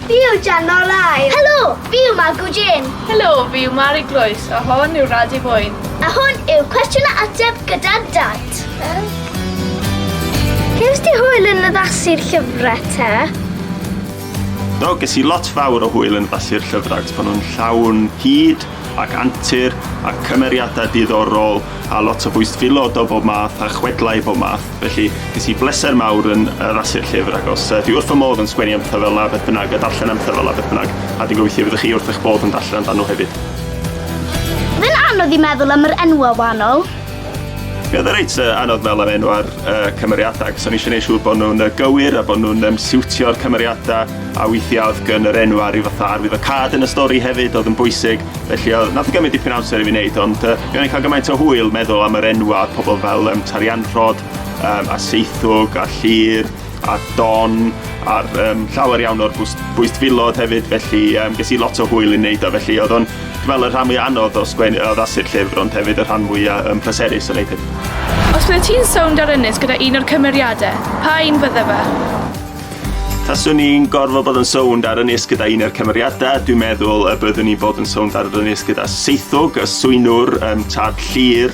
Fi yw Jan Orai. Helo, fi yw Magw Jane. Helo, fi yw Mari Glwys a hon yw Radi Fwyn. A hwn yw Cwestiwn a Ateb gyda Dad. Cefs ti hwyl yn addasu'r llyfrau te? Do, ges i lot fawr o hwyl yn addasu'r llyfrau, achos bod nhw'n llawn hud ac antur a cymeriadau diddorol a lot o fwystfilod o bob math a chwedlau bob math. Felly, ges i bleser mawr yn addasu'r llyfr ac os uh, dwi wrth fy modd yn sgwennu am pethau fel 'na beth bynnag a darllen am pethau fel 'na beth bynnag a dwi'n gobeithio fyddwch chi wrth eich bodd yn darllen amdano nhw hefyd. Mae'n anodd i meddwl am yr enwau wahanol. Mi oedd e reit uh, anodd meddwl am enwau'r uh, cymeriadau, cos o'n i eisiau gwneud siŵr bod nhw'n uh, gywir a bod nhw'n um, siwtio'r cymeriadau a weithiau oedd gen yr enw ar ryw fatha arwyddocâd yn y stori hefyd oedd yn bwysig. Felly oedd, nath o gymryd dipyn o amser i fi wneud, ond uh, mi o'n i'n cael gymaint o hwyl meddwl am yr enwau, pobl fel um, Tarianrhod, um, a Seithwg, a Llyr, a Don, a'r um, llawer iawn o'r bwst, bwystfilod hefyd, felly um, ges i lot o hwyl i wneud o, felly oedd o'n, dwi'n meddwl, y rhan mwyaf anodd o sgwennu, o addasu'r llyfr, ond hefyd y rhan mwyaf um, pleserus o wneud hefyd. Os bydde ti'n sownd ar ynys gyda un o'r cymeriadau, pa un bydde fe? Taswn i'n gorfod bod yn sownd ar ynys gyda un o'r cymeriadau, dwi'n meddwl y byddwn i'n bod yn sownd ar yr ynys gyda Seithwg, y swynwr, um, tad Llyr,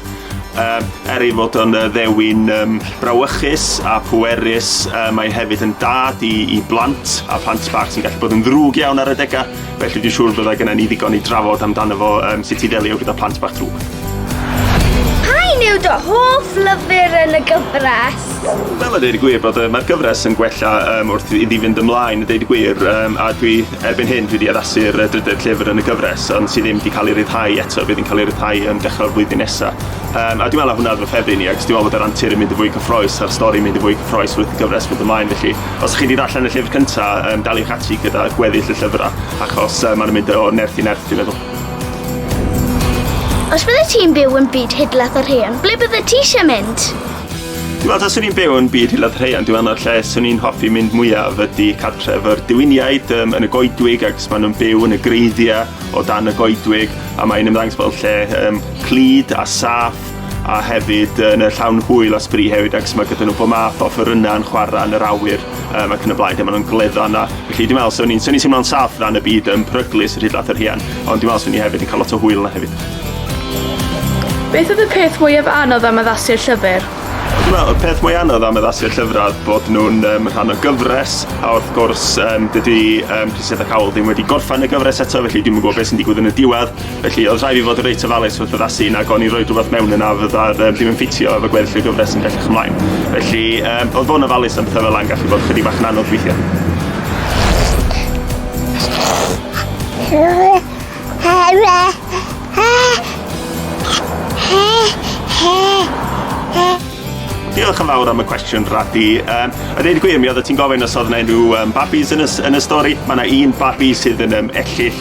um, er ei fod o'n ddewin um, brawychus a pwerus, uh, mae hefyd yn dad i, i blant, a plant bach sy'n gallu bod yn ddrwg iawn ar adegau, felly dwi'n siŵr byddai gennym ni ddigon i drafod amdano fo um, sut i ddelio gyda plant bach drwg. Pa un yw dy hoff lyfr yn y gyfres? Fel a deud y gwir bod yy mae'r gyfres yn gwella yym wrth iddi fynd ymlaen a deud y gwir yym a dwi erbyn hyn dwi 'di addasu'r yy drydedd llyfr yn y gyfres ond sy ddim 'di cael ei ryddhau eto fydd yn cael ei ryddhau yym dechrau'r flwyddyn nesa. Yym a dwi'n meddwl na hwnna oedd fy ffefryn i ac dwi'n meddwl bod yr antur yn mynd yn fwy cyffrous a'r stori'n mynd yn fwy cyffrous wrth y gyfres fynd ymlaen felly os chi 'di darllen y llyfr cynta yym daliwch ati gyda gweddill y llyfrau achos yy ma'n mynd o nerth i nerth dwi'n meddwl. Os byddet ti'n byw yn byd hudlath yr hen, ble byddet ti eisiau mynd? Dwi'n meddwl taswn i'n byw yn byd Hillel Rheian, dwi'n meddwl lle swn i'n hoffi mynd mwyaf ydy cartref yr Dewiniaid um, yn y goedwig ac maen nhw'n byw yn y greiddiau o dan y goedwig a mae'n ymddangos fel lle um, clyd a saff a hefyd yn y llawn hwyl a sbri hefyd ac mae gyda nhw bob math o offerynnau yn chwarae yn yr awyr um, ac yn y blaen a maen nhw'n gledda yna. Felly dwi'n meddwl swn i'n swn i'n teimlo'n saff ran y byd yn peryglus yr hyd yr hian ond dwi'n meddwl swn i hefyd yn cael lot o hwyl yna hefyd. Beth oedd y peth mwyaf anodd am addasu'r llyfr? Dwi'n meddwl, y peth mwy anodd am addasu'r llyfrau oedd bod nhw'n um, rhan o gyfres, a wrth gwrs um, dydy um, Crysedd ac Awl ddim wedi gorffen y gyfres eto, felly dwi'm yn gwybod beth sy'n digwydd yn y diwedd. Felly oedd rhaid fi fod yn reit ofalus wrth addasu nag o'n i roi rhywbeth mewn yna fydda'r um, ddim yn ffitio efo gweddill y gyfres yn bellach ymlaen. Felly um, oedd fod yn ofalus am pethau fel yna'n gallu bod chydig bach yn anodd weithiau. Diolch yn fawr am y cwestiwn, Radi. Um, a dweud y gwir, mi oeddet ti'n gofyn os oedd yna unrhyw um, babis yn y, yn y stori. Mae yna un babi sydd yn um, ellyll,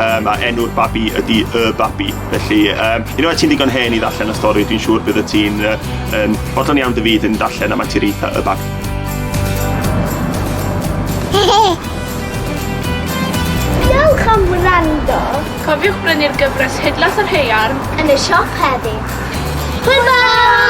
um, a enw'r babi ydy y babi. Felly, um, unwaith ti'n ddigon hen i ddarllen y stori, dwi'n siŵr bydd y ti'n uh, yn fodlon iawn dy fyd yn darllen am anturiaethau y babi. Diolch am wrando. Cofiwch brynu'r gyfres Hudlath yr Haearn yn y siop heddi. Hwyl fawr!